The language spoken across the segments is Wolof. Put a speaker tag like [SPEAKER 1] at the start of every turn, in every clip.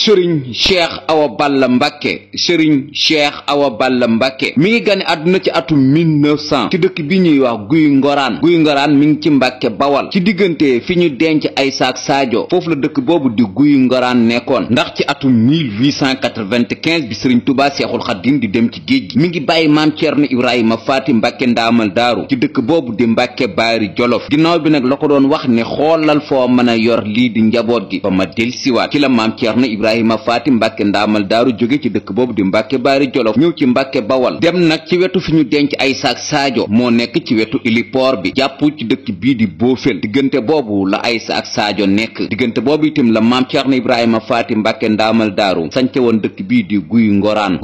[SPEAKER 1] sëriñ Cheikh Awa Balla Mbàkke sëriñ Cheikh Awa Balla Mbàkke mi ngi gane àdduna ci atum 1900 ci dëkk bi ñuy wax Guy Ngoraan mi ngi ci Mbàkke Bawal ci diggante fi ñu denc Aysa ak Sadio foofu la dëkk boobu di Guy Ngoraan nekkoon ndax ci atum 1895 bi sëriñ Tuubaa Seexul Xadiim di dem ci géej gi mi ngi bàyyi maam Ceerno Ibrahima Faati Mbàkke ndaamal daaru ci dëkk boobu di Mbàkke Baari Jolof ginnaaw bi nag la ko doon wax ne xoolal foo mën a yor lii di njaboot gi ba ma del siwaat ci la maam Ceerno Ibrahima Faati Mbàkke ndaamal daaru jóge ci dëkk boobu di Mbàkke Baari Jolof ñëw ci Mbàkke Bawal dem nag ci wetu fi ñu denc Aysa ak Sadio moo nekk ci wetu ilipoor bi jàpp ci dëkk bii di Boofel diggante boobu la Aysa ak Sadio nekk diggante boobu itam la maam Ceerno Ibrahima Faati Mbàkke ndaamal daaru sance woon dëkk bii di Guy Ngoraan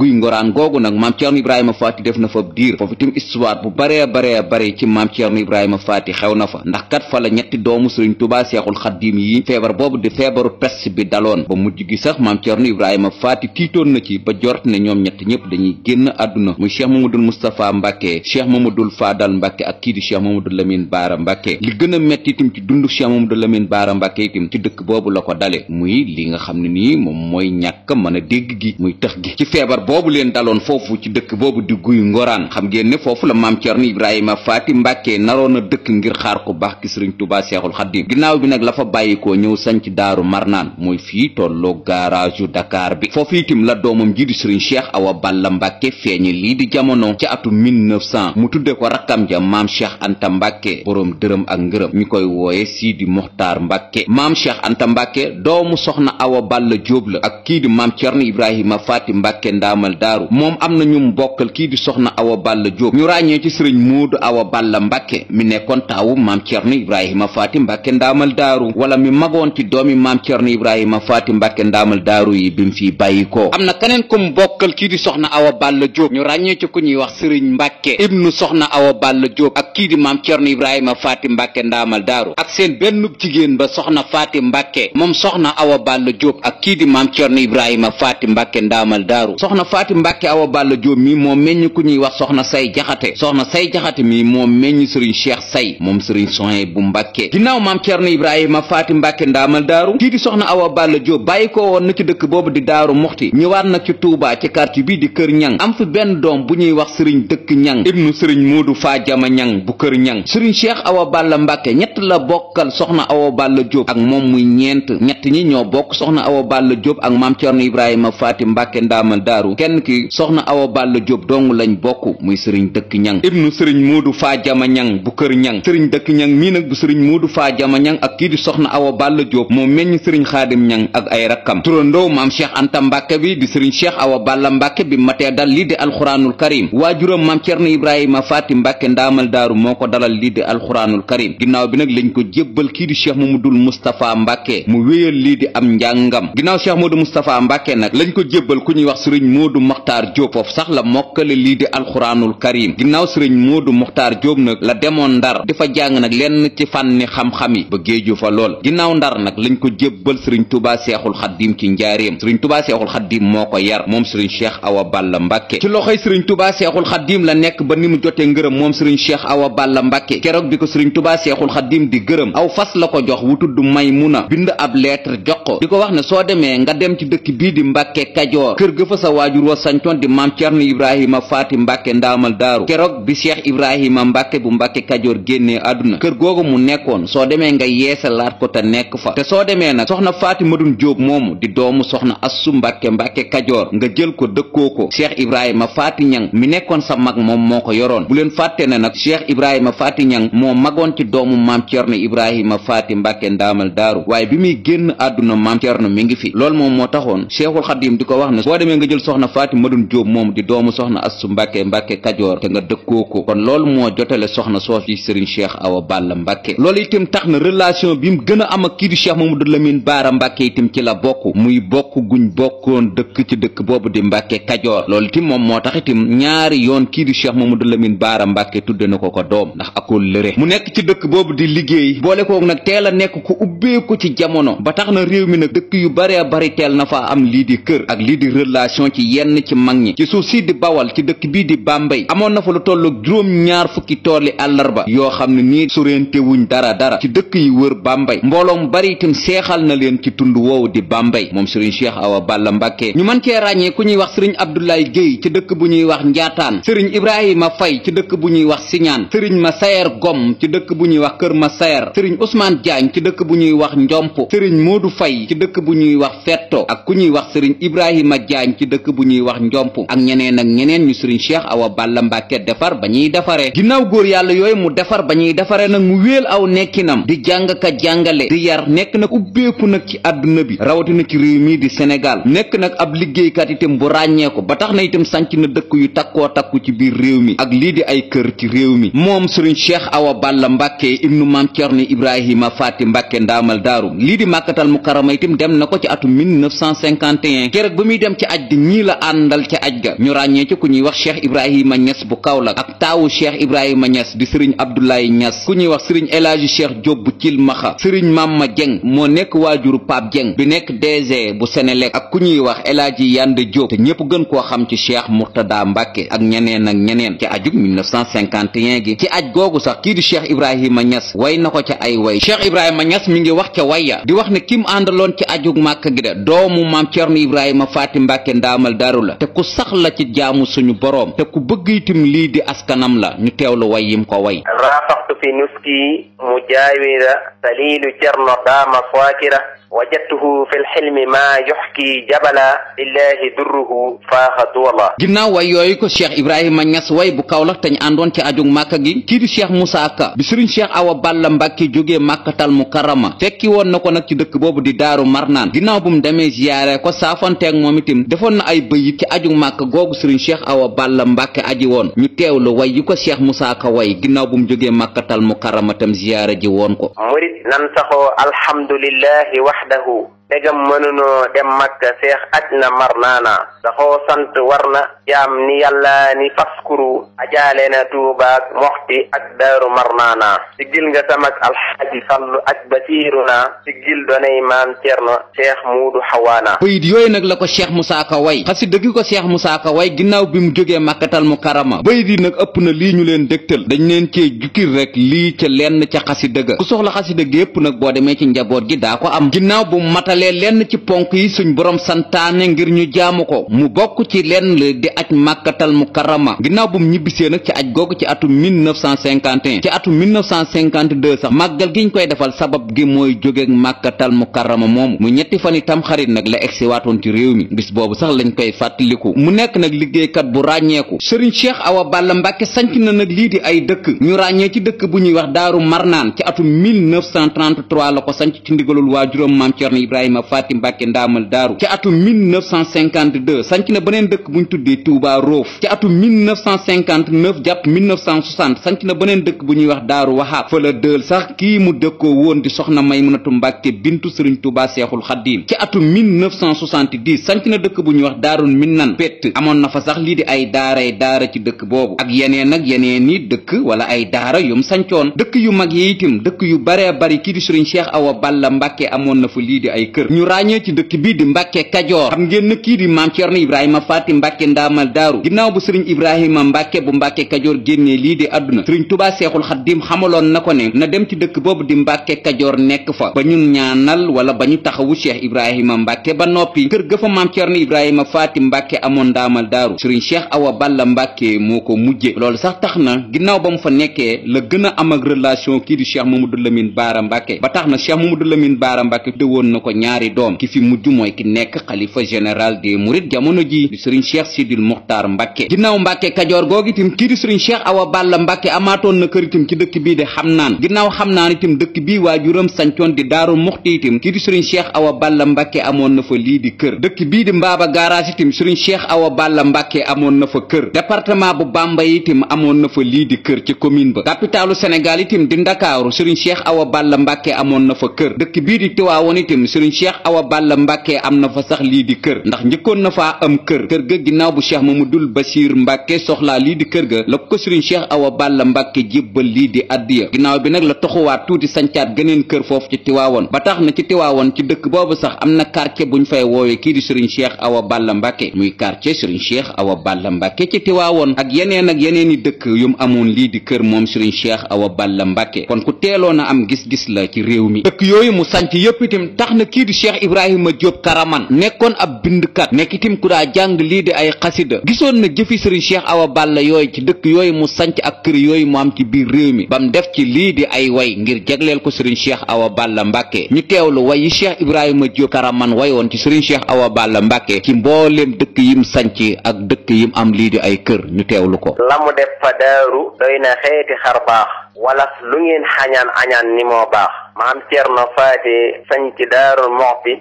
[SPEAKER 1] googu nag maam Ceerno Ibrahima Faati def na fa diir foofu itam histoire bu bare ci maam Ceerno Ibrahima Faati xew na fa ndax kat fa la ñetti doomu Sëriñ Tuubaa Seexul Xadiim yi feebar boobu di feebaru pest bi daloon ba mujj gi sax maam Ceerno Ibrahima Faati tiitoon na ci ba jort ne ñoom ñett ñëpp dañuy génn àdduna muy Cheikh Mamadul Moustapha Mbàkke Cheikh Mamadul Faadal Mbàkke ak kii di Cheikh Mamadul Lamin Baara Mbàkke li gën a metti itam ci dundu Cheikh Mamadul Lamin Baara Mbàkke itam ci dëkk boobu la ko dale muy li nga xam ne nii moom mooy ñàkk mën a dégg gi muy tëx gi ci feebar boobu leen daloon foofu ci dëkk boobu di Guy Ngoraan xam ngeen ne foofu la maam Ceerno Ibrahima Faati Mbàkke naroon a dëkk ngir xaar ko baax ki Sëriñ Tuubaa Seexul Xadiim ginnaaw bi nag la fa bàyyikoo ñëw sanc Daaru Marnaan mooy fii tolloo garage yu Dakar bi foofu itam la doomam ji di Sëriñ Cheikh Awa Balla Mbàkke feeñe lii di jamono ci atum 1900 mu tudde ko rakkam ja maam Cheikh Anta Mbàkke boroom dërëm ak ngërëm ñu koy wooye Sidi Muxtaar Mbàkke maam Cheikh Anta Mbàkke doomu soxna Awa Balla Jóob la ak kii di maam Ceerno Ibrahima Faati Mbàkke ndaamal daaru moom am na ñu bokkal kii di soxna Awa Balla Jóob ñu ràññee ci Sëriñ Moodu Awa Balla Mbàkke mi nekkoon taawu maam Ceerno Ibrahima Faati Mbàkke ndaamal daaru wala mi magoon ci doomi maam Ceerno Ibrahima Faati Mbàkke ndaamal daaru yi bi mu fi bàyyikoo am na keneen ku mu bokkal kii di soxna Awa Balla Jóob ñu ràññee ci ku ñuy wax Sëriñ Mbàkke ibnu soxna Awa Balla Jóob ak kii di maam Ceerno Ibrahima Faati Mbàkke ndaamal daaru ak seen benn jigéen ba soxna Faati Mbàkke moom soxna Awa Balla Jóob ak kii di maam Ceerno Ibrahima Faati Mbàkke ndaamal daaru soxna Faati Mbàkke Awa Balla Jóob mi moo meññ ku ñuy wax soxna Say Jaxate soxna Say Jaxate mi moo meññ Sëriñ Cheikh Say moom Sëriñ Suhaybu Mbàkke ginnaaw maam Ceerno Ibrahima Faati Mbàkke ndaamal daaru kii di soxna Awa Balla Jóob bàyyi ko woon na ci dëkk boobu di Daaru Muxti ñëwaat nag ci Tuubaa ci quartier bii di Kër Ñang am fi benn doom bu ñuy wax Sëriñ Dëkk Ñang ibnu Sëriñ Moodu Faajama Ñang bu Kër Ñang Sëriñ Cheikh Awa Balla Mbàkke ñett la bokkal soxna Awa Balla Jóob ak moom muy ñeent ñett ñi ñoo bokk soxna Awa Balla Jóob ak maam Ceerno Ibrahima Faati Mbàkke ndaamal daaru kenn ki soxna Awa Balla Jóob dong lañ bokk muy Sëriñ Dëkk Ñang ibnu Sëriñ Moodu Faajama Ñang bu Kër Ñang Sëriñ Dëkk Ñang mii nag bu Sëriñ Moodu Faajama Ñang ak kii di soxna Awa Balla Jóob moo meññ Sëriñ Xaadim Ñang ak ay rakkam turandoo maam Cheikh Anta Mbàkke bi di Sëriñ Cheikh Awa Balla Mbàkke bi matee dal lii di alxuraanul karim waajuram maam Ceerno Ibrahima Faati Mbàkke ndaamal daaru moo ko dalal lii di alxuraanul karim ginnaaw bi nag lañ ko jébbal kii di Cheikh Mamadul Moustapha Mbàkke mu wéyal lii di am njàngam ginnaaw Cheikh Modou Moustapha Mbàkke nag lañ ko jébbal ku ñuy wax Sëriñ Moodu Moxtaar Jóob foofu sax la mokkale lii di alxuraanul karim ginnaaw Sëriñ Moodu Moxtaar Jóob nag la demoon Ndar di fa jàng nag lenn ci fànni xam-xam yi ba géeju fa lool ginnaaw Ndar nag lañ ko jébbal Sëriñ Tuubaa Seexul Xaddiim ci njaareem Sëriñ Tuubaa Seexul Xaddiim moo ko yar moom Sëriñ Cheikh Awa Balla Mbàkke ci loxoy Sëriñ Tuubaa Seexul Xaddiim la nekk ba ni mu jotee ngërëm moom Sëriñ Cheikh Awa Balla Mbàkke keroog bi ko Sëriñ Tuubaa Seexul Xaddiim di gërëm aw fas la ko jox wu tudd Maymuna bind ab lettre jox ko di ko wax ne soo demee nga dem ci dëkk bii di Mbàkke Kajoor kër ga fa sa waajur wa sañcoon di maam Ceerno Ibrahima Faati Mbàkke ndaamal daaru keroog bi Cheikh Ibrahima Mbàkke bu Mbàkke Kajoor génnee àdduna kër googu mu nekkoon soo demee nga yeesalaat ko te nekk fa te soo demee nag soxna Faati Madun Jóob moomu di doomu soxna Assu Mbàkke Mbàkke Kajoor nga jël ko dëkkoo ko Cheikh Ibrahima Faati Ñang mi nekkoon sa mag moom moo ko yoroon bu leen fàtte ne nag Cheikh Ibrahima Faati Ñang moo magoon ci doomu maam Ceerno Ibrahima Faati Mbàkke ndaamal daaru waaye bi muy génn àdduna maam Ceerno mi ngi fi loolu moom moo taxoon Cheikhul Xadim di ko wax ne boo demee nga jël soxna Faati Madun Jóob moom di doomu soxna Assu Mbàkke Mbàkke Kajoor te nga dëkkoo ko kon loolu moo jotale soxna soo ci Sëriñ Cheikh Awa Balla Mbàkke loolu itam tax na relation bi mu gën a am ak kii di Cheikh Mamadou Lamine Baara Mbàkke itam ci la bokk muy bokk guñ bokkoon dëkk ci dëkk boobu di Mbàkke Kajoor loolu itam moom moo tax itam ñaari yoon kii di Cheikh Mamadou Lamine Baara Mbàkke tudde na ko ko doom ndax akool lëre mu nekk ci dëkk boobu di liggéey boole koog nag teel a nekk ku ubbeeku ci jamono ba tax na réew mi nag dëkk yu bare bari teel na fa am lii di kër ak lii di relation ci yenn ci mag ñi ci suuf si di Bawal ci dëkk bii di Bambey amoon na fa lu tollu juróom-ñaar fukki tooli àllarba yoo xam ne nii sorente wuñ dara ci dëkk yi wër Bambey mbooloo mu bari itam seexal na leen ci tund woowu di Bambey Fay moom sëriñ Cheikh Awa Balla Mbàkke ñu mën cee ràññee ku ñuy wax sëriñ Abdoulaye Guèye ci dëkk bu ñuy wax Njaataan sëriñ Ibrahima Fay ci dëkk bu ñuy wax Siñaan sëriñ Masayer Gom ci dëkk bu ñuy wax Kër Masayer sëriñ Ousmane Diagne ci dëkk bu ñuy wax Njomp sëriñ Modou Fay ci dëkk bu ñuy wax Fetto ak ku ñuy wax sëriñ Ibrahima Diagne ci dëkk bu ñuy wax Njomp ak ñeneen ak ñeneen ñu sëriñ Cheikh Awa Balla Mbàkke defar ba ñuy defaree ginnaaw góor yàlla yooyu mu defar ba ñuy defaree nag mu wéel aw nekkinam di jàng ka jàngale di yar nekk nag ubbeeku nag ci àdduna bi rawatina ci réew mii di Sénégal nekk nag ab liggéeykat itam bu ràññeeku ba tax na itam sanc na dëkk yu takkoo takku ci biir réew mi ak lii di ay kër ci réew mi moom sëriñ Cheikh Awa Balla Mbàkke ibnu Maam Cerno Ibrahima Faati Mbàkke ndaamal daaru lii di màkkatal mukarrama itam dem na ko ci atum 1951 keroog ba muy dem ci aj di ñii la àndal ci aj ga ñu ràññee ci ku ñuy wax Cheikh Ibrahima Niass bu Kaolack ak taawu Cheikh Ibrahima Niass di sëriñ Abdoulaye Niass ku ñuy wax sëriñ El Hadji Cheikh Diop bu Cilmaxa sëriñ Mamma Dieng moo nekk waajuru Pape Dieng bi nekk DG bu Senelec ak ku ñuy wax El Hadji Yande Diop te ñépp gën koo xam ci Cheikh Mourtada Mbàkke ak ñeneen ak ñeneen ci ajug 1951 gi ci aj googu sax kii di Cheikh Ibrahima Niass way na ko ca ay way Cheikh Ibrahima Niass mi ngi wax ca waya di wax ne kim àndaloon ci ajug Màkka gi de doomu Maam Cerno Ibrahima Faati Mbàkke ndaamal daru la te ku sax la ci jaamu suñu boroom te ku bëgg itam lii di askanam la ñu teewlu way yim ko way
[SPEAKER 2] rafaqtu fi nuski mujaawira salilu cerno daama faakira wajadtuhu fil xilmi maa yuxki jabala lillahi durruhu faaxa duwala
[SPEAKER 1] ginnaaw way yooyu ko Cheikh Ibrahima Niass way bu Kaolack te ñu àndoon ci ajug Màkka gi kii di Cheikh Moussa Ka bi sëriñ Cheikh Awa Balla Mbàkke jógee Màkkatal Mukarrama fekki woon na ko nag ci dëkk boobu di Daaru Marnaan ginnaaw bu mu demee ziyaare ko saafonteeg moom itam defoon na ay bëyit ci ajug Màkka googu sëriñ Cheikh Awa Balla Mbàkke aji woon ñu teewlu way yi ko Cheikh Moussa Ka way ginnaaw bu mu jógee Màkkatal Mukarrama tam ziyaare ji woon ko
[SPEAKER 2] murid nan saxoo alhamdulillahi waxdahu dégam mënunoo dem Makka seex aj na mar naana saxoo sant war na jaam ni yàlla ni faskuru ajaale na tuubaak moxti ak daaru mar naana siggil nga samak alxaaji fallu aj basiiruna siggil donay maam cerno cheikh muudu xawaana
[SPEAKER 1] bayit yooyu nag la ko Cheikh Moussa Ka way xasida gi ko Cheikh Moussa Ka way ginnaaw bi mu jógee Màkkatal Mukarrama bayit yi nag ëpp na lii ñu leen dégtal dañ leen cee jukkil rek lii ca lenn ca xasida ga ku soxla xasida gi yépp nag boo demee ci njaboot gi daa ko am ginnaaw bu matalee lenn ci ponk yi suñ borom santaane ngir ñu jaamu ko mu bokk ci lenn di aj Màkkatal Mukarrama ginnaaw bu mu ñibbisee nag ci aj googu ci atum 1951 ci atum 1952 sax màggal gi ñu koy defal sabab gi mooy jógeeg Màkkatal Mukarrama moomu mu ñetti fan itam xarit nag la egsi waatoon ci réew mi bis boobu sax lañ koy fàttaliku mu nekk nag liggéeykat bu ràññeeku sëriñ Cheikh Awa Balla Mbàkke sanc na nag lii di ay dëkk ñu ràññee ci dëkk bu ñuy wax Daaru Marnaan ci atum 1933 la ko sanc ci ndigalul waajuram Maam Cerno Ibrahima Faati Mbàkke ndaamal daaru ci atum 1952 sanc na beneen dëkk buñ tuddee Touba Roof ci atum 1959 jàpp 1960 sanc na beneen dëkk bu ñuy wax Daaru Waxaab fa la dël sax kii mu dëkkoo woon di soxna Maymunatu Mbàkke bintu sëriñ Touba Seexul Xaddiim ci atum 1970 sanc na dëkk bu ñuy wax Daarul Minnan Pett amoon na fa sax lii di ay daara ci dëkk boobu ak yeneen ak yeneen i dëkk wala ay daara yum sancoon dëkk yu mag yi itam dëkk yu bare bari kii di sëriñ Cheikh Awa Balla Mbàkke amoon na fa lii di ay kër ñu ràññee ci dëkk bii di Mbàkke Kajoor xam ngeen na kii di Maam Cerno Ibrahima Faati Mbàkke ndaamal daaru ginnaaw bu sëriñ Ibrahima Mbàkke bu Mbàkke Kajoor génnee lii di àdduna sëriñ Touba Seexul Xaddiim xamaloon na ko ne na dem ci dëkk boobu di Mbàkke Kajoor nekk fa ba ñun ñaanal wala ba ñu taxawu Cheikh Ibrahima Mbàkke ba noppi kër ga fa Maam Cerno Ibrahima Faati Mbàkke amoon ndaamal daaru sëriñ Cheikh Awa Balla Mbàkke moo ko mujje loolu sax tax na ginnaaw ba mu fa nekkee la gën a am ak relation kii di Cheikh Mamadou Lamine Baara Mbàkke ba tax na Cheikh Mamadou Lamine Baara Mbàkke dëwoon na ko ñaari doom ki fi mujj mooy ki nekk xalifa général des mourides jamono ji di sëriñ Cheikh Sidil Muxtaar Mbàkke ginnaaw Mbàkke Kajoor googu itam kii di sëriñ Cheikh Awa Balla Mbàkke amaatoon na kër itam ci dëkk bii di Xamnaan ginnaaw Xamnaan itam dëkk bii waajuram sancoon di Daaru Muxti itam kii di sëriñ Cheikh Awa Balla Mbàkke amoon na fa lii di kër dëkk bii di Mbaaba Garage itam sëriñ Cheikh Awa Balla Mbàkke amoon na fa kër département bu Bambey itam amoon na fa lii di kër ci commune ba capitalu Sénégal itam di Ndakaaru sëriñ Cheikh Awa Balla Mbàkke amoon na fa kër dëkk bii di Tiwaawoon itam sëriñ Cheikh Awa Balla Mbàkke am na fa sax lii di kër ndax njëkkoon na faa am kër ga ginnaaw bu Cheikh Mamadul Basiir Mbàkke soxlaa lii di kër ga la ko sëriñ Cheikh Awa Balla Mbàkke jébbal lii di addiya ginnaaw bi nag la toxuwaat tuuti sancaat geneen kër foofu ci Tiwaawoon ba tax na ci Tiwaawoon ci dëkk boobu sax am na quartier buñ fay woowee kii di sëriñ Cheikh Awa Balla Mbàkke muy quartier sëriñ Cheikh Awa Balla Mbàkke ci Tiwaawoon ak yeneen i dëkk yum amoon lii di kër moom sëriñ Cheikh Awa Balla Mbàkke kon ku teeloon a am gis-gis la ci réew mi dëkk yooyu mu sanc yépp itam tax na kii di Cheikh Ibrahima Diop Karaman nekkoon ab bindkat nekk itam ku daa jàng lii di ay xasida gisoon na jëfi sëriñ Cheikh Awa Balla yooyu ci dëkk yooyu mu sanc ak kër yooyu mu am ci biir réew mi bam def ci lii di ay way ngir jagleel ko sëriñ Cheikh Awa Balla Mbàkke ñu teewlu way yi Cheikh Ibrahima Diop Karaman wayoon ci sëriñ Cheikh Awa Balla Mbàkke ci mbooleem dëkk yim sanc ak dëkk yim am lii di ay kër ñu teewlu ko.
[SPEAKER 2] la mu def fa daaru doy na xeeti xar baax wala lu ngeen xañaan añaan ni moo baax maam Cerno Faati sañci daarul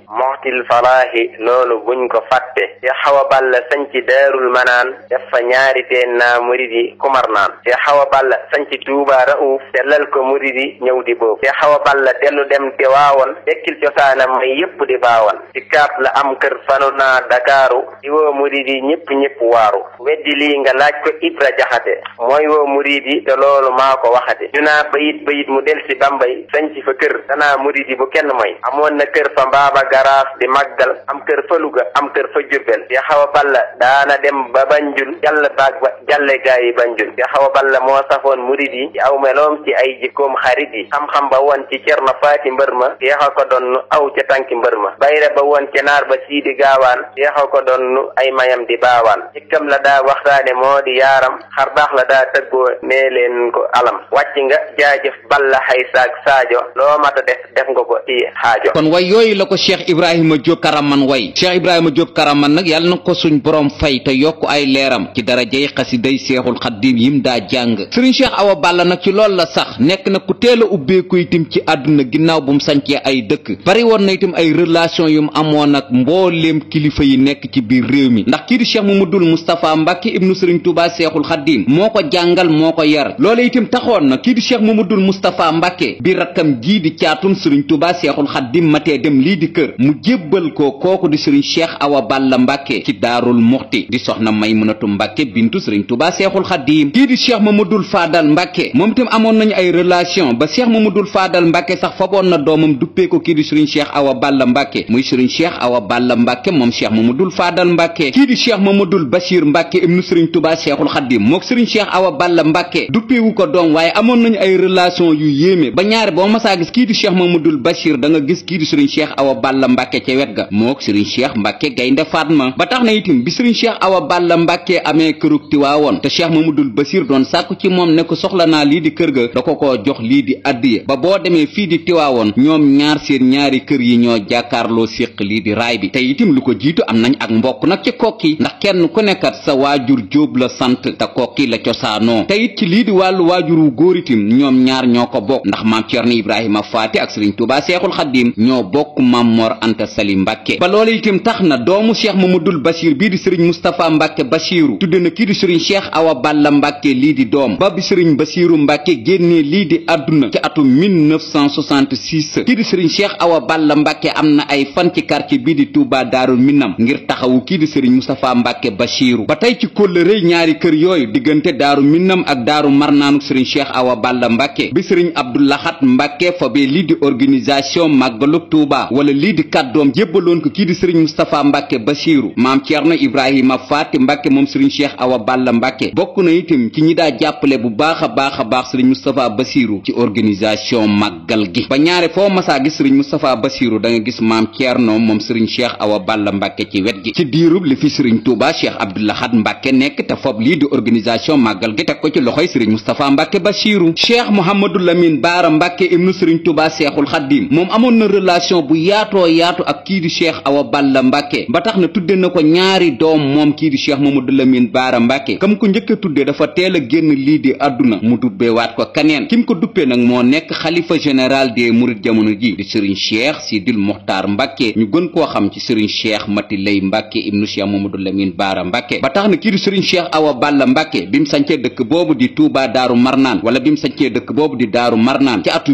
[SPEAKER 2] moxtil falaahi loolu buñ ko fàtte Cheikh Awa Balla sañci daarul manaan def fa ñaari teen naa murid yi kumar naan Cheikh Awa Balla sañci Tuuba Rauf sellal ko murid yi ñëw di boobu Cheikh Awa Balla dellu dem te waawoon dekkil cosaanam may yépp di baawan ci kaat la am kër fanu naa Dakaaru di woo murid yi ñëpp waaru weddi lii nga laaj ko Ibra Jaxate mooy woo murid yi te loolu maa ko waxate ñu naa bayit mu del si Bambay sañci fa kër danaa murid yi bu kenn mooy amoon na kër fa Mbaaba Garaas di màggal am kër fa Luga am kër fa Jurbel Cheikh Awa Balla daana dem ba Banjul jàll baag ba jàlle gaa yi Banjul Cheikh Awa Balla moo safoon murid yi ci aw meloom ci ay jikkoom xarit yi xam-xam ba woon ci Cerno Faati mbër ma Cheikh a ko donnu aw ca tànki mbër ma bayre ba woon ca naar ba Siidi Gaawaan Cheikh a ko donnu ay mayam di baawaan jikkam la daa waxtaane moo di yaaram xar baax la daa tëggoo nee leen ko alam wàcc nga jaajëf Balla xay saak Saajo loo mata def nga ko ci xaajo. kon way yooyu la ko Cheikh Ibrahima Diop Karaman way Cheikh Ibrahima Diop Karaman nag yàlla na ko suñ borom fay te yokk ay leeram ci darajay xasiday Seexul Xaddiim yim daa jàng sëriñ Cheikh Awa Balla nag ci loolu la sax nekk na ku teel a ubbeeku itam ci àdduna ginnaaw bu mu sancee ay dëkk bari woon na itam ay relation yu mu amoon ak mbooleem kilifa yi nekk ci biir réew mi ndax kii di Cheikh Mamadul Moustapha Mbàkke ibnu sëriñ Touba Seexul Xaddiim moo ko jàngal moo ko yar loolu itam taxoon na kii di Cheikh Mamadul Moustapha Mbàkke bi rakkam jii di caatum sëriñ Touba Seexul Xaddiim matee dem lii di kër mu jébbal ko kooku di sëriñ Cheikh Awa Balla Mbàkke ci Daarul Muxti di soxna Maymunatu Mbàkke bintu sëriñ Touba Seexul Xaddiim kii di Cheikh Mamadul Faadal Mbàkke moom itam amoon nañu ay relation ba Cheikh Mamadul Faadal Mbàkke sax faboon na doomam duppee ko kii di sëriñ Cheikh Awa Balla Mbàkke muy sëriñ Cheikh Awa Balla Mbàkke moom Cheikh Mamadul Faadal Mbàkke kii di Cheikh Mamadul Bachir Mbàkke ibnu sëriñ Touba Seexul Xaddiim mook sëriñ Cheikh Awa Balla Mbàkke duppeewu ko doom waaye amoon nañu ay relation yu yéeme ba ñaare boo masaa gis kii di Cheikh Mamadul Bachir da nga gis kii di sëriñ Cheikh Awa Balla Mbàkke ca wet ga mook sëriñ Cheikh Mbàkke Gaynde Fatma ba tax na itam bi sëriñ Cheikh Awa Balla Mbàkke amee kërug Tiwaawoon te Cheikh Mamadul Bachir doon sàkku ci moom ne ko soxla naa lii di kër ga da ko jox lii di addiye ba boo demee fii di Tiwaawoon ñoom ñaar seen ñaari kër yi ñoo jàkkaarloo séq lii di raay bi te itam lu ko jiitu am nañ ak mbokk nag ci kokki ndax kenn ku nekkat sa waajur Jóob la sant te kokki la cosaanoo te it ci lii di wàllu waajur wu góor itam ñoom ñaar ñoo ko bokk ndax maam Cerno Ibrahima Faati ak sëriñ Tuubaa Seexul Xaddiim ñoo bokk maam Mor Anta Sali Mbàkke ba loolu itam tax na doomu Cheikh Mamadul Bachir bii di sëriñ Moustapha Mbàkke Bachiru tudde na kii di sëriñ Cheikh Awa Balla Mbàkke lii di doom ba bi sëriñ Bachiru Mbàkke génnee lii di àdduna ci atum 1966 kii di sëriñ Cheikh Awa Balla Mbàkke am na ay fan ci quartier bii di Touba Daarul Minam ngir taxawu kii di sëriñ Moustapha Mbàkke Bachiru ba tey ci kóllëre ñaari kër yooyu diggante Daaru Minam ak Daaru Marnaanuk sëriñ Cheikh Awa Balla Mbàkke bi sëriñ Abdou Lahat Mbàkke fobee lii di organisation màggaluk Touba wala lii di kàddoom jébbaloon ko kii di sëriñ Moustapha Mbàkke Bachiru maam Cerno Ibrahima Faati Mbàkke moom sëriñ Cheikh Awa Balla Mbàkke bokk na itam ci ñi daa jàppale bu baax a baax sëriñ Moustapha Bachiru ci organisation màggal gi ba ñaare foo masaa gis sëriñ Moustapha Bachiru da nga gis maam Cerno moom sëriñ Cheikh Awa Balla Mbàkke ci wet gi ci diirub li fi sëriñ Touba Cheikh Abdou Lahat Mbàkke nekk te fob lii di organisation màggal gi teg ko ci loxoy sëriñ Moustapha Mbàkke Bachiru Cheikh Mouhamadou Lamine Baara Mbàkke ibnu sëriñ Touba Seexul Xaddiim moom amoon na relation bu yaatoo yaatu ak kii di Cheikh Awa Balla Mbàkke ba tax na tudde na ko ñaari doom moom kii di Cheikh Mamadou Lamine Baara Mbàkke kam ko njëkk a tudde dafa teel a génn lii di àdduna mu dubbee waat ko kaneen kim ko duppee nag moo nekk xalifa général des mourides jamono ji di sëriñ Cheikh Sidil Mokhtar Mbàkke ñu gën koo xam ci sëriñ Cheikh Mati Lay Mbàkke ibnu Cheikh Mamadou Lamine Baara Mbàkke ba tax na kii di sëriñ Cheikh Awa Balla Mbàkke bi mu sancee dëkk boobu di Touba Daaru Marnaan wala bi mu sancee dëkk boobu di Daaru Marnaan ci atu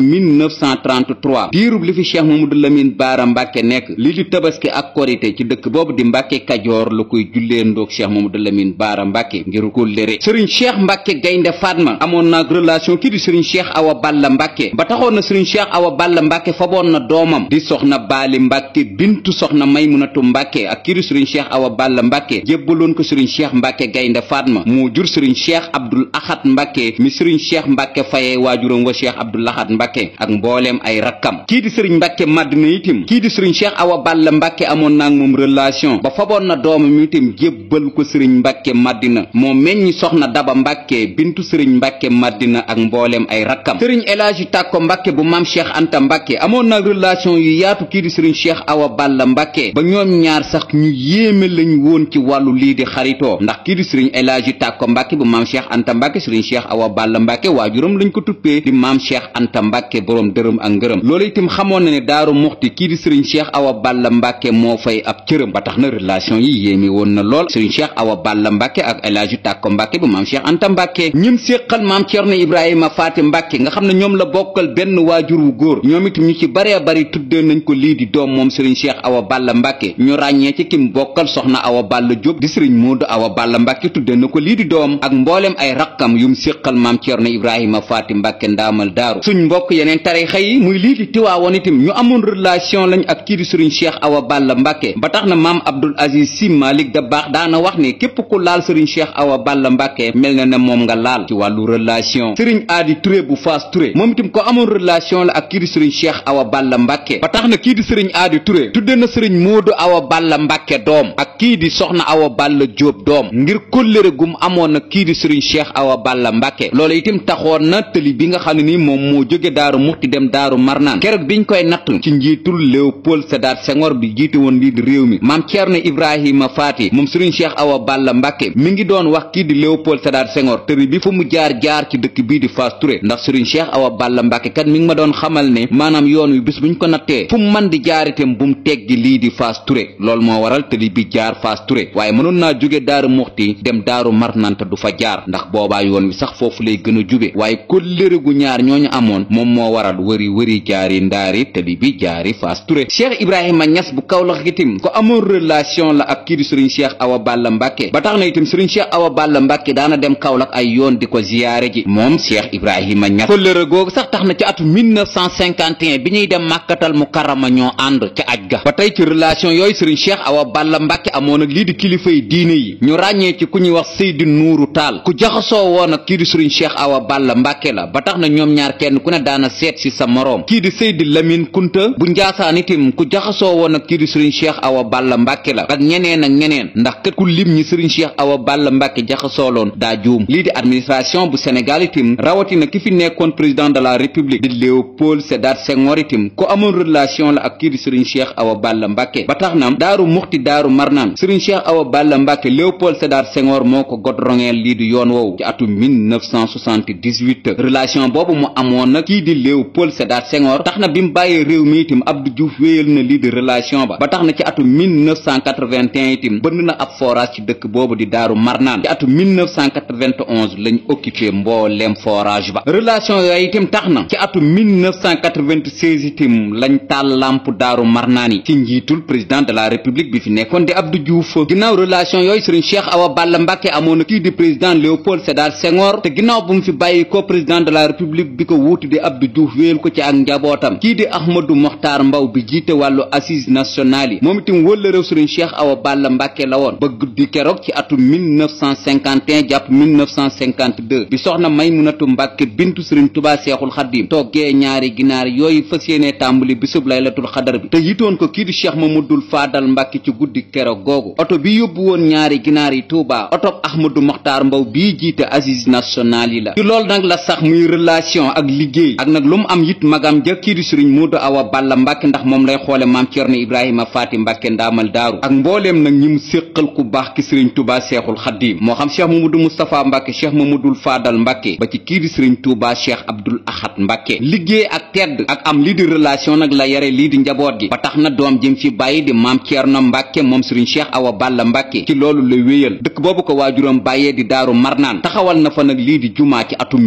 [SPEAKER 2] 1933 diirub li fi Cheikh Mamadou Lamine Baara Mbàkke nekk lii di tabaski ak korite ci dëkk boobu di Mbàkke Kajoor la koy jullee ndoog Cheikh Mamadou Lamine Baara Mbàkke ngir ko léré sëriñ Cheikh Mbàkke Gaynde Fatma amoon naag relation kii di sëriñ Cheikh Awa Balla Mbàkke ba taxoon na sëriñ Cheikh Awa Balla Mbàkke faboon na doomam di soxna Baali Mbàkke bintu soxna Maymunatu Mbàkke ak kii di sëriñ Cheikh Awa Balla Mbàkke jébbaloon ko sëriñ Cheikh Mbàkke Gaynde Fatma moo jur sëriñ Cheikh Abdoul Ahad Mbàkke mi sëriñ Cheikh Mbàkke fayee waajuram wa Cheikh Abdoul Ahad Mbàkke ak
[SPEAKER 1] mbooleem ay rakkam. kii di sëriñ Mbàkke Madina itam kii di sëriñ Cheikh Awa Balla Mbàkke amoon naag moom relation ba faboon na doomam itam jébbal ko sëriñ Mbàkke Madina moo meññi soxna Daba Mbàkke bintu sëriñ Mbàkke Madina ak mbooleem ay rakkam. sëriñ El Hadji Tàkko Mbàkke bu maam Cheikh Anta Mbàkke amoon naag relation yu yaatu kii di sëriñ Cheikh Awa Balla Mbàkke ba ñoom ñaar sax ñu yéeme lañ woon ci wàllu lii di xaritoo ndax kii di sëriñ El Hadji Tàkko Mbàkke bu maam Cheikh Anta Mbàkke sëriñ Cheikh Awa Balla Mbàkke waajuram lañ ko tuppee di maam Cheikh Anta Mbàkke boroom dërëm ak ngërëm. loolu itam xamoon na ne Daaru Muxti kii di sëriñ Cheikh Awa Balla Mbàkke moo fay ab cërëm ba tax na relation yi yéeme woon na lool sëriñ Cheikh Awa Balla Mbàkke ak El Hadji Tàkko Mbàkke bu maam Cheikh Anta Mbàkke ñim séqal maam Cerno Ibrahima Faati Mbàkke nga xam ne ñoom la bokkal benn waajur wu góor ñoom itam ñu ci bare bari tuddee nañ ko lii di doom moom sëriñ Cheikh Awa Balla Mbàkke ñu ràññee ci kim bokkal soxna Awa Balla Jóob di sëriñ Moodu Awa Balla Mbàkke tuddee na ko lii di doom ak mbooleem ay rakkam yum séqal maam Cerno Ibrahima Faati Mbàkke ndaamal daaru. suñ mbokk yeneen tarixa yi muy lii di Tiwaawoon itam ñu amoon relation lañ ak kii di sëriñ Cheikh Awa Balla Mbàkke ba tax na maam Abdul Aziz Si Malik Dabaax daana wax ne képp ku laal sëriñ Cheikh Awa Balla Mbàkke mel na ne moom nga laal ci wàllu relation. sëriñ Aadi Touré bu Faas Touré moom itam ko amoon relation la ak kii di sëriñ Cheikh Awa Balla Mbàkke ba tax na kii di sëriñ Aadi Touré tudde na sëriñ Moodu Awa Balla Mbàkke doom ak kii di soxna Awa Balla Jóob doom ngir kóllëre gum amoon na kii di sëriñ Cheikh Awa Balla Mbàkke loolu itam taxoon na tëli bi nga xam ne ni moom moo jóge Daaru Muxti dem Daaru Marnaan keroog biñ koy natt ci njiitul Léopold Sédar Senghor bi jiite woon lii di réew mi maam Cerno Ibrahima Faati moom sëriñ Cheikh Awa Balla Mbàkke mi ngi doon wax kii di Léopold Sédar Senghor tëri bi fu mu jaar ci dëkk bii di Fass Touré ndax sëriñ Cheikh Awa Balla Mbàkke kat mi ngi ma doon xamal ne maanaam yoon wi bis buñ ko nattee fu mu man di jaar itam bu mu teggi lii di Fass Touré loolu moo waral tëli bi jaar Fass Touré waaye mënoon naa jóge Daaru Muxti dem Daaru Marnaan te du fa jaar ndax boobaa yoon wi sax foofu lay gën a jube waaye kóllëre gu ñaar ñooñu amoon moom moo waral wëri jaari ndaari tëli bi jaari Fass Touré. Cheikh Ibrahima Niass bu Kaolack itam ko amoon relation la ak kii di sëriñ Cheikh Awa Balla Mbàkke ba tax na itam sëriñ Cheikh Awa Balla Mbàkke daana dem Kaolack ay yoon di ko ziyaare ji moom Cheikh Ibrahima Niass kóllëre googu sax tax na ci atu 1951 bi ñuy dem Màkkatal Mukarrama ñoo ànd ca aj ga ba tey ci relation yooyu sëriñ Cheikh Awa Balla Mbàkke amoon ak lii di kilifa yi diine yi ñu ràññee ci ku ñuy wax Seydi Nuuru Taal ku jaxasoo woon ak kii di sëriñ Cheikh Awa Balla Mbàkke la ba tax na ñoom ñaar kenn ku ne daana seet si sa moroom kii di Seydi Lamine Kunta bu Njaasaan itam ku jaxasoo woon ak kii di sëriñ Cheikh Awa Balla Mbàkke la ak ñeneen ak ñeneen ndax kat ku lim ñi sëriñ Cheikh Awa Balla Mbàkke jaxasooloon daa juum lii di administration bu Sénégal itam rawatina ki fi nekkoon président de la république di Léopold Sédar Senghor itam ko amoon relation la ak kii di sëriñ Cheikh Awa Balla Mbàkke ba tax na Daaru Muxti Daaru Marnaan sëriñ Cheikh Awa Balla Mbàkke Léopold Sédar Senghor moo ko godrongeel lii di yoon woowu ci atum 1978 relation boobu mu amoon nag kii di Léopold Sédar Senghor tax na bi mu bàyyee réew mi itam Abdou Diouf wéyal na lii di relation ba tax na ci atum 1981 itam bënn na ab forage ci dëkk boobu di Daaru Marnaan ci atum 1991 lañ occupé mbooleem forage ba relation yooyu itam tax na ci atum 1996 itam lañ taal lamp Daaru Marnaan yi ci njiitul président de la république bi fi nekkoon di Abdou Diouf ginnaaw relation yooyu sëriñ Cheikh Awa Balla Mbàkke amoon na kii di président Léopold Sédar Senghor te ginnaaw bu mu fi bàyyi ko président de la république bi ko wuutu di Abdou Diouf wéyal ko ci ak njabootam kii di Ahmadou Mokhtar Mbow bi jiite wàllu assise nationale yi moom itam wëllëreew sëriñ Cheikh Awa Balla Mbàkke la woon ba guddi keroog ci atum 1951 jàpp 1952 bi soxna Maymunatu Mbàkke bintu sëriñ Tuubaa Seexul Xaddiim toggee ñaari ginaar yooyu fas yéene tàmbali bisub laylatul xadar bi te yitoon ko kii di Cheikh Mamadul Faadal Mbàkke ci guddi keroog googu oto bi yóbbu woon ñaari ginaar yi Tuubaa oto Ahmadou Mokhtar Mbow bii jiite assise nationale yi la ci loolu nag la sax muy relation ak liggéey ak nag lu mu am it magam ja kii di sëriñ Moodu Awa Balla Mbàkke ndax moom lay xoole maam Cerno Ibrahima Faati Mbàkke ndaamal daaru ak mbooleem nag ñi mu séqal ku baax ki sëriñ Tuubaa Seexul Xaddiim moo xam Cheikh Mamadou Moustapha Mbàkke Cheikh Mamadul Faadal Mbàkke ba ci kii di sëriñ Tuubaa Cheikh Abdul Ahad Mbàkke liggéey ak tedd ak am lii di relation nag la yare lii di njaboot gi ba tax na doom jëm fi bàyyi di maam Cerno Mbàkke moom sëriñ Cheikh Awa Balla Mbàkke ci loolu la wéyal dëkk boobu ko waajuram bàyyee di Daaru Marnaan taxawal na fa nag lii di jumaa ci atum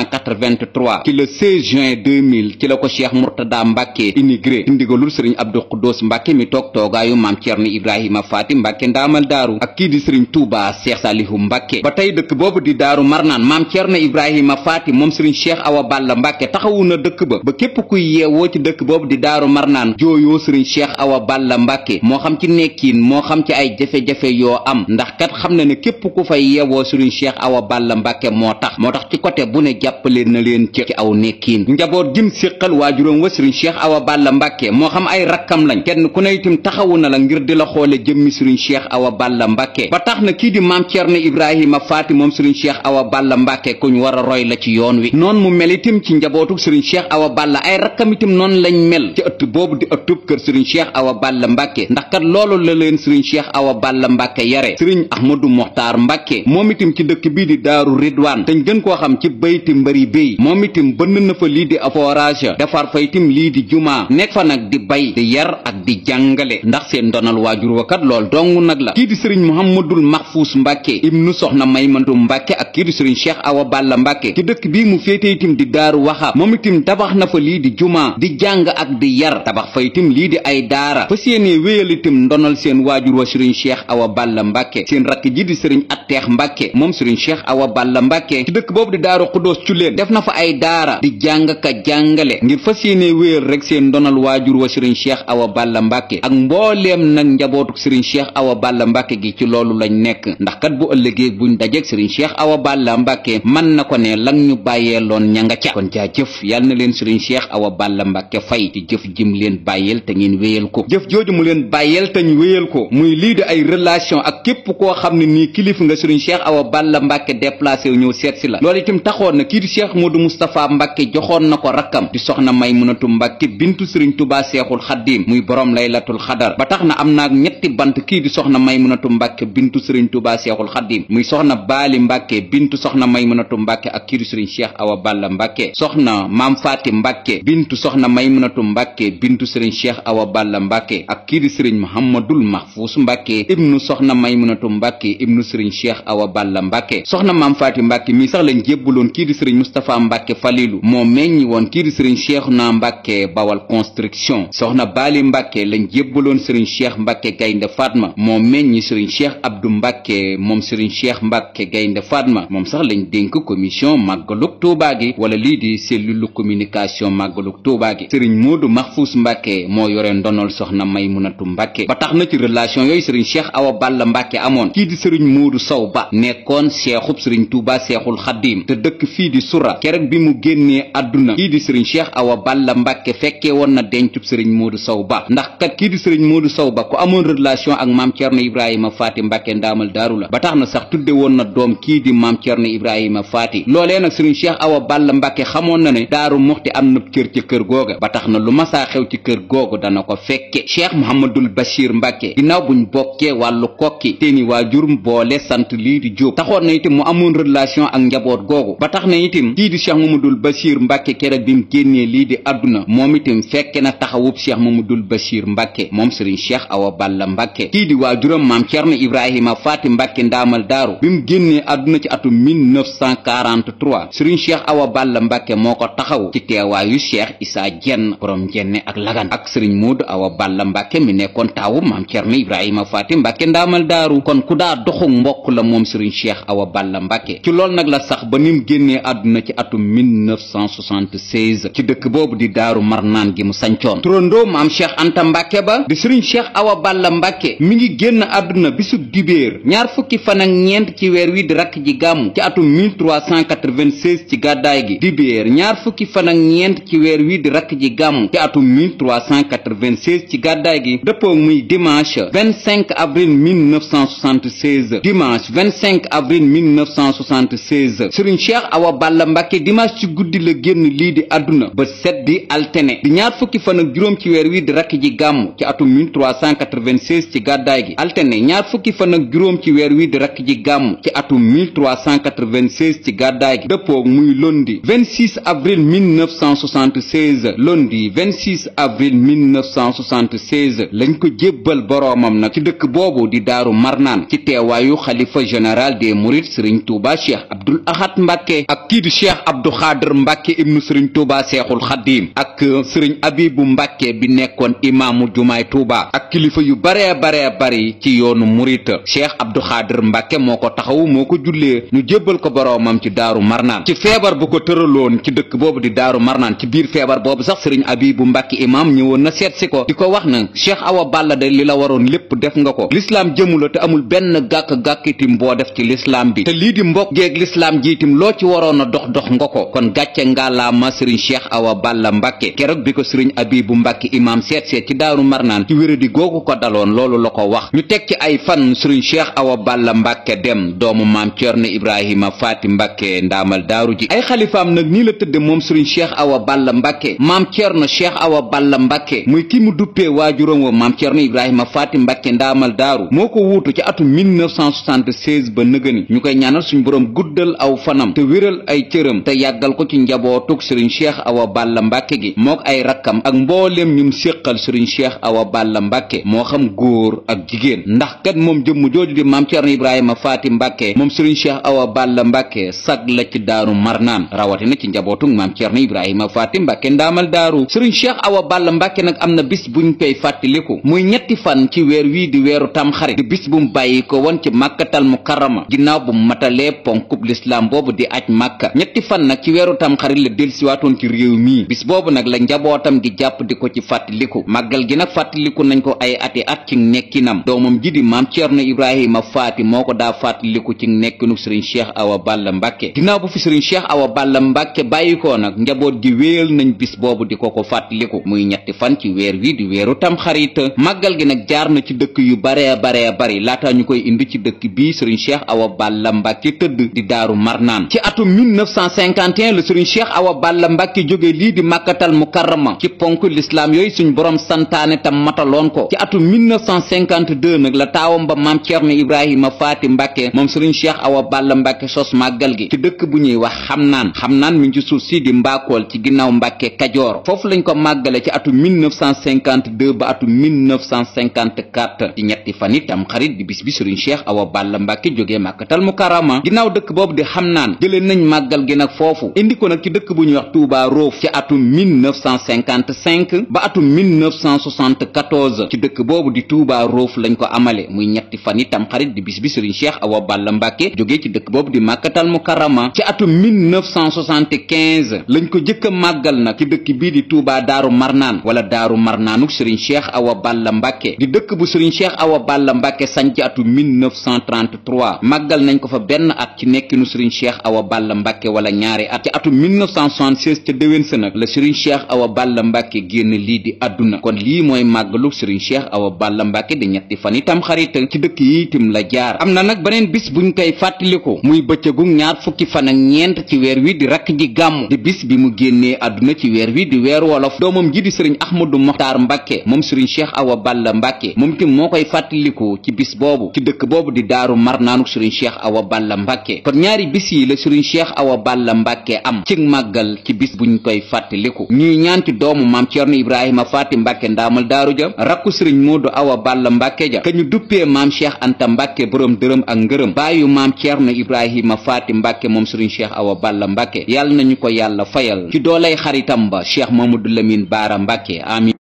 [SPEAKER 1] 1983 ci le 16 juin 2000 ci la ko Cheikh Murtada Mbàkke inauguré ci ndigalul sëriñ Abdou Khoudoss Mbàkke mi toog toogaayu maam Cerno Ibrahima Faati Mbàkke ndaamal daaru ak kii di sëriñ Tuubaa Cheikh Salihu Mbàkke ba tey dëkk boobu di Daaru Marnaan maam Cerno Ibrahima Faati moom sëriñ Cheikh Awa Balla Mbàkke taxawu na dëkk ba képp kuy yeewoo ci dëkk boobu di Daaru Marnaan jooyoo sëriñ Cheikh Awa Balla Mbàkke moo xam ci nekkiin moo xam ci ay jafe-jafe yoo am ndax kat xam na ne képp ku fay yeewoo sëriñ Cheikh Awa Balla Mbàkke moo tax ci côté bu ne jàppale na leen ci aw nekkiin njaboot gim séqal waajuróom wa sëriñ cheikh awa balla mbàkke moo xam ay rakkam lañ kenn ku ne itam taxawu na la ngir di la xoole jëmmi sëriñ cheikh awa balla mbàkke ba tax na kii di maam Cerno Ibrahima Faati moom sëriñ cheikh awa balla mbàkke kuñ war a roy la ci yoon wi noonu mu mel itam ci njabootuk sëriñ cheikh awa balla ay rakkam itam noonu lañ mel ci ëtt boobu di ëttub kër sëriñ cheikh awa balla mbàkke ndax kat loolu la leen sëriñ cheikh awa balla mbàkke yare sëriñ ahmadu moxtaar mbàkke moom itam ci dëkk bii di daaru ridwaan te gën koo xam ci bayti mbëri béy moom itam bënn na fa lii di forage defar fa itam lii di jumaa nekk fa nag di bay di yar ak di jàngale ndax seen ndonal waajur wakat lool dong nag la kii di sëriñ muhammadul mahfuus mbàkke ibnu soxna maymatu mbàkke ak kii di sëriñ cheikh awa balla mbàkke ci dëkk bii mu féete itam di daaru waxaab moom itam tabax na fa lii di jumaa di jàng ak di yar tabax fa itam lii di ay daara fa séenee wéyal itam ndonal seen waajur wa sëriñ cheikh awa balla mbàkke seen rakk ji di sëriñ atteex mbàkke moom sëriñ cheikh awa balla mbàkke ci dëkk boobu di daaru xudóos culeen def na fa ay daara di jàng ka jàngale ngir fa séenee wéyal rek seen ndonal waajur wa sëriñ cheikh awa balla mbàkke ak mbooleem nag njabootuk sëriñ cheikh awa balla mbàkke gi ci loolu lañ nekk ndax kat bu ëllëgee buñ dajeek sëriñ cheikh awa balla mbàkke man na ko ne lang ñu bàyyeeloon ña nga ca kon jaajëf yal na leen sëriñ cheikh awa balla mbàkke fay ci jëf jim leen bàyyeel te ngeen wéyal ko jëf jooju mu leen bàyyeel te ñu wéyal ko muy lii di ay relation ak képp koo xam ne nii kilifa nga sëriñ cheikh awa balla mbàkke déplacé wu ñëw seet si la loolu itam taxoon na kii di cheikh modou moustapha mbàkke joxoon na ko rakkam di soxna maymunatu mbàkke bintu sëriñ tubaa seexul xaddiim muy borom laylatul xadar ba tax na am naag ñetti bant kii di soxna maymunatu mbàkke bintu sëriñ tubaa seexul xaddiim muy soxna baali mbàkke bintu soxna maymunatu mbàkke ak kii di sëriñ cheikh awa balla mbàkke soxna maam faati mbàkke bintu soxna maymunatu mbàkke bintu sëriñ cheikh awa balla mbàkke ak kii di sëriñ muhammadul mahfuus mbàkke ibnu soxna maymunatu mbàkke ibnu sëriñ cheikh awa balla mbàkke soxna maam faati mbàkke mi sax lañ jébbaloon kii di sëriñ mustapha mbàkke falilu moo meññi woon kii di sëriñ cheikh na mbàkke bawal construction soxna baali mbàkke lañ jébbaloon sëriñ cheikh mbàkke gaynde fatma moo meññi sëriñ cheikh abdu mbàkke moom sëriñ cheikh mbàkke gaynde fatma moom sax lañ dénk commission màggaluk tuubaa gi wala lii di cellule communication màggaluk tuubaa gi sëriñ moodu mahfuus mbàkke moo yore ndonol soxna maymunatu mbàkke ba tax na ci relation yooyu sëriñ cheikh awa balla mbàkke amoon kii di sëriñ moodu sow ba nekkoon seexub sëriñ tuubaa seexul xaddiim te dëkk fii di sura keroog bi mu génnee àdduna kii di sëriñ cheikh awa balla mbàkke fekkee woon na dencub sëriñ moodu sow ba ndax kat kii di sëriñ moodu sow ba ku amoon relation ak maam cerno ibrahima faati mbàkke ndaamal daaru la ba tax na sax tudde woon na doom kii di maam cerno ibrahima faati loolee nag sëriñ cheikh awa balla mbàkke xamoon na ne daaru muxti am na cër ci kër googa ba tax na lu masaa xew ci kër googu dana ko fekke cheikh mouhamadul bachir mbàkke ginnaaw buñ bokkee wàllu kokki seeni waajur boole sant lii di jóob taxoon na itam mu amoon relation ak njaboot googu ba tax na itam kii di cheikh mamadul bachir mbàkke keroog bi mu génnee lii di àdduna moom itam fekke na taxawub cheikh mamadul bachir mbàkke moom sëriñ cheikh awa balla mbàkke kii di waajuram maam cerno ibrahima faati mbàkke ndaamal daaru bi mu génnee àdduna ci atum 1943 sëriñ cheikh awa balla mbàkke moo ko taxaw ci teewaayu cheikh isaa jenn borom jenne ak lagan ak sëriñ moodu awa balla mbàkke mi nekkoon taawu maam cerno ibrahima faati mbàkke ndaamal daaru kon ku daa doxu mbokk la moom sëriñ cheikh awa balla mbàkke ci lool nag la sax ba nim génnee àdduna ci atum 1976 ci dëkk boobu di daaru marnaan gi mu sancoon turandoo maam cheikh anta mbàkke ba di sëriñ cheikh awa balla mbàkke mi ngi génn àdduna bisub dibéer ñaar fukki fan ak ñeent ci weer wi di rakk ji gàmmu ci atum 1396 ci gàddaay gi dibéer ñaar fukki fan ak ñeent ci weer wi di rakk ji gàmmu ci atum 1396 ci gàddaay gi dëppoo muy dimanche 25 avril 1976 dimanche 25 avril 1976 sëriñ cheikh awa balla mbàkke dimanche ci guddi la génn lii di àdduna ba set di altene di ñaar fukki fan ak juróom ci weer wi di rakk ji gàmmu ci atum 1396 ci gàddaay gi altene ñaar fukki fan ak juróom ci weer wi di rakk ji gàmmu ci atum 1396 ci gàddaay gi dëppoo muy lundi 26 avril 1976 lundi 26 avril 1976 lañ ko jébbal boroomam nag ci dëkk boobu di daaru marnaan ci teewaayu xalifa général des mourides sëriñ tuuba cheikh abdul ahad mbàkke ak kii di cheikh abdou xaadir mbàkke ibnu sëriñ tuuba seexul xaddiim ak sëriñ abibu mbàkke bi nekkoon imaamu jumaay tuuba ak kilifa yu bare bari ci yoonu murita cheikh abdou xaadir mbàkke moo ko taxawu moo ko jullee ñu jébbal ko boroomam ci daaru marnaan ci feebar bu ko tëraloon ci dëkk boobu di daaru marnaan ci biir feebar boobu sax sëriñ abibu mbàkke imaam ñëwoon na seet si ko di ko wax na cheikh awa balla de li la waroon lépp def nga ko lislaam jëmu la te amul benn gàkk-gàkkitim boo def ci lislaam bi te lii di mbokk geeg lislaam jiitim loo ci waroon a dox nga ko kon gàcce ngàllaa karaama sëriñ cheikh awa balla mbàkke keroog bi ko sëriñ abibu mbàkke imaam seet ci daaru marnaan ci wéradi googu ko daloon loolu la ko wax ñu teg ci ay fan sëriñ cheikh awa balla mbàkke dem doomu maam Cerno Ibrahima Faati Mbàkke ndaamal daaru ji ay xalifaam nag nii la tëdde moom sëriñ cheikh awa balla mbàkke maam Cerno cheikh awa balla mbàkke muy ki mu duppee waajuram wa maam Cerno Ibrahima Faati Mbàkke ndaamal daaru moo ko wuutu ci atum 1976 ba nëgëni ñu koy ñaanal suñ boroom guddal aw fanam te wéral ay cëram te yàggal ko ci njabootug sëriñ cheikh awa balla mbàkke gi mook ay rakkam ak mbooleem ñum séqal sëriñ cheikh awa balla mbàkke moo xam góor ak jigéen ndax kat moom jëmm jooju di maam Cerno Ibrahima Faati Mbàkke moom sëriñ cheikh awa balla mbàkke sag la ci daaru marnaan rawatina ci njabootug maam Cerno Ibrahima Faati Mbàkke ndaamal daaru sëriñ cheikh awa balla mbàkke nag am na bis buñ koy fàttaliku muy ñetti fan ci weer wii di weeru tamxarit di bis bu mu bàyyi ko woon ci màkkatal mukarrama ginnaaw bu mu matalee ponkub lislaam boobu di aj màkka ñetti fan nag ci weeru tamxarit la delsiwaatoon ci réew mii bis boobu nag la njabootam gi jàpp di ko ci fàttaliku màggal gi nag fàttaliku nañ ko ay ati at ci nekkinam doomam ji di maam Cerno Ibrahima Faati moo ko daa fàttaliku ci nekkinu sëriñ cheikh awa balla mbàkke ginnaaw bu fi sëriñ cheikh awa balla mbàkke bàyyikoo nag njaboot gi wéel nañ bis boobu di ko fàttaliku muy ñetti fan ci weer wi di weeru tamxarit màggal gi nag jaar na ci dëkk yu bare bari laata ñu koy indi ci dëkk bii sëriñ cheikh awa balla mbàkke tëdd di daaru marnaan ci atum 1951 la sëriñ cheikh awa balla mbàkke jóge lii di màkkatal mukarrama ci ponk lislaam yooyu suñ borom santaane tam mataloon ko ci atum 1952 nag la taawam ba maam Cerno Ibrahima Faati Mbàkke moom sëriñ cheikh awa balla mbàkke sos màggal gi ci dëkk bu ñuy wax xamnaan mi ngi ci suuf si di mbaakool ci ginnaaw mbàkke kajoor foofu lañ ko màggale ci atum 1952 ba atum 1954 ci ñetti fan itam xarit di bis bi sëriñ cheikh awa balla mbàkke jógee màkkatal mukarrama ginnaaw dëkk boobu di xamnaan jëlee nañ màggal gi nag foofu indi ko nag ci dëkk bu ñuy wax Touba Roof ci atum 1955 ba atum 1974 ci dëkk boobu di Touba Roof lañ ko amale muy ñetti fan itam xarit di bis bi sëriñ cheikh awa balla mbàkke jógee ci dëkk boobu di màkkatal mukarrama ci atum 1975 lañ ko jëkk a màggal nag ci dëkk bii di Touba daaru marnaan wala daaru marnaanuk sëriñ cheikh awa balla mbàkke di dëkk bu sëriñ cheikh awa balla mbàkke sañ ci atum 1933 màggal nañ ko fa benn at ci nekkinu sëriñ cheikh awa balla mbàkke wala ñaari at ci atum 1976 ca déwén sa nag la sëriñ cheikh awa balla mbàkke génn lii di àdduna kon lii mooy màggalu sëriñ cheikh awa balla mbàkke di ñetti fan itam xarit ci dëkk yi itam la jaar am na nag beneen bis buñ koy fàttaliku muy bëccëgu ñaar fukki fan ak ñeent ci weer wi di rakk ji gàmmu di bis bi mu génnee àdduna ci weer wi di weeru wolof doomam ji di sëriñ ahmadu moxtaar mbàkke moom sëriñ cheikh awa balla mbàkke moom itam moo koy fàttaliku ci bis boobu ci dëkk boobu di daaru marnaanuk sëriñ cheikh awa balla mbàkke kon ñaari bis yi la sëriñ cheikh awa balla mbàkke am ci màggal ci bis buñ koy fàttaliku ñuy ñaan ci doomu maam Cerno Ibrahima Faati Mbàkke ndaamal daaru ja rakku sëriñ Moodu awa balla mbàkke ja ka ñu duppee maam cheikh anta mbàkke boroom dërëm ak ngërëm baayu maam Cerno Ibrahima Faati Mbàkke moom sëriñ cheikh awa balla mbàkke yàlla nañu ko yàlla fayal ci doolay xaritam ba cheikh Mamadou Lamine Baara Mbàkke amin